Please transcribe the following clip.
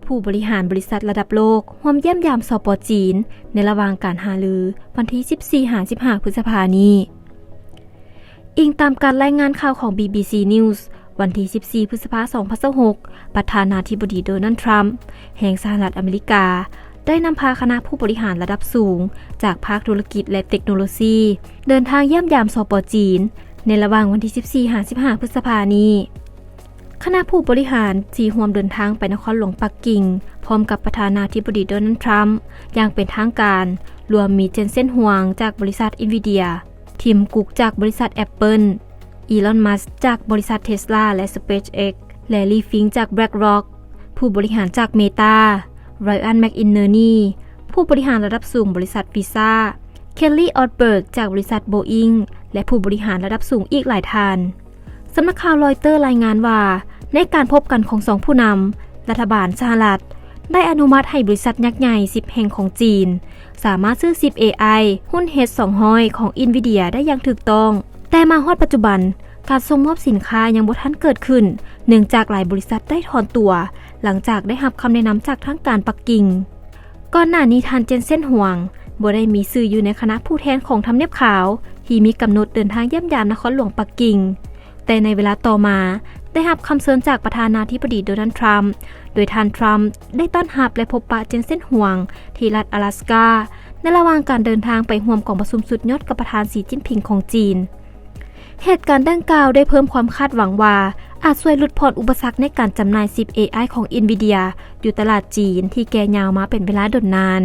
ຜູ້ບໍລິຫານບໍລິສັດລະດັບໂລກຮ່ວມຢ້ຽມຢາມ ສປ ຈີນ ໃນລະຫວ່າງການຫາລືວັນທີສິບສີ່ຫາສິບຫ້າ ພຶດສະພານີ້. ອີງຕາມການລາຍງານຂ່າວຂອງ ບີບີຊີ News ວັນທີສິບສີ່ ພຶດສະພາ ສອງພັນຊາວຫົກ ປະທານາທິບໍດີ ໂດນັລ ທຣຳ ແຫ່ງສະຫະລັດອາເມລິກາ ໄດ້ນຳພາຄະນະຜູ້ບໍລິຫານລະດັບສູງຈາກພາກທຸລະກິດ ແລະ ເຕັກໂນໂລຊີ ເດີນທາງຢ້ຽມຢາມ ສປ ຈີນ ໃນລະຫວ່າງວັນທີສິບສີ່ຫາສິບຫ້າ ພຶດສະພານີ້. ຄະນະຜູ້ບໍລິຫານທີ່ຮ່ວມເດີນທາງໄປນະຄອນຫຼວງປັກກິ່ງ ພ້ອມກັບປະທານາທິບໍດີ ໂດນັລ ທຣຳ ຢ່າງເປັນທາງການ ລວມມີ ເຈນເຊັນ ຫວາງ ຈາກບໍລິສັດ Nvidia, ທີມ Cook ຈາກບໍລິສັດ Apple, ອີລອນ ມັສ ຈາກບໍລິສັດ Tesla ແລະ SpaceX ແລະ ລີ ຟິງ ຈາກ BlackRock, ຜູ້ບໍລິຫານຈາກ Meta, Ryan McInerney, ຜູ້ບໍລິຫານລະດັບສູງບໍລິສັດ Visa, Kelly Ortberg ຈາກບໍລິສັດ Boeing ແລະ ຜູ້ບໍລິຫານລະດັບສູງອີກຫຼາຍທ່ານ. ສຳນັກຂ່າວ Reuters ລາຍງານວ່າ ໃນການພົບກັນຂອງສອງຜູ້ນຳ, ລັດຖະບານສະຫະລັດໄດ້ອະນຸມັດໃຫ້ບໍລິສັດຍັກໃຫຍ່ສິບແຫ່ງຂອງຈີນ ສາມາດຊື້ຊິບ ເອໄອ ຮຸ່ນ H ສອງຮ້ອຍ ຂອງ Nvidia ໄດ້ຢ່າງຖືກຕ້ອງ, ແຕ່ມາຮອດປັດຈຸບັນ, ການສົ່ງມອບສິນຄ້າຍັງບໍ່ທັນເກີດຂຶ້ນ ເນື່ອງຈາກຫຼາຍບໍລິສັດໄດ້ຖອນຕົວ ຫຼັງຈາກໄດ້ຮັບຄຳແນະນຳຈາກທາງການປັກກິ່ງ. ກ່ອນໜ້ານີ້ ທ່ານ ເຈນເຊັນ ຫວາງ ບໍ່ໄດ້ມີຊື່ຢູ່ໃນຄະນະຜູ້ແທນຂອງທຳນຽບຂາວ ທີ່ມີກຳນົດເດີນທາງຢ້ຽມຢາມນະຄອນຫຼວງປັກກິ່ງ, ແຕ່ໃນເວລາຕໍ່ມາ ໄດ້ຮັບຄຳເຊີນຈາກປະທານາທິບໍດີ ໂດນັລ ທຣຳ ໂດຍທ່ານ ທຣຳ ໄດ້ຕ້ອນຮັບ ແລະ ພົບປະ ເຈນເຊັນ ຫວາງ ທີ່ລັດອາລາສກາ ໃນລະຫວ່າງການເດີນທາງໄປຮ່ວມກອງປະຊຸມສຸດຍອດກັບປະທານ ສີ ຈິ້ນຜິງ ຂອງຈີນ. ເຫດການດັ່ງກ່າວໄດ້ເພີ່ມຄວາມຄາດຫວັງວ່າ ອາດຊ່ວຍຫຼຸດຜ່ອນອຸປະສັກໃນການຈຳໜ່າຍຊິບ ເອໄອ ຂອງ Nvidia ຢູ່ຕະຫຼາດຈີນທີ່ແກ່ຍາວມາເປັນເວລາດົນນານ.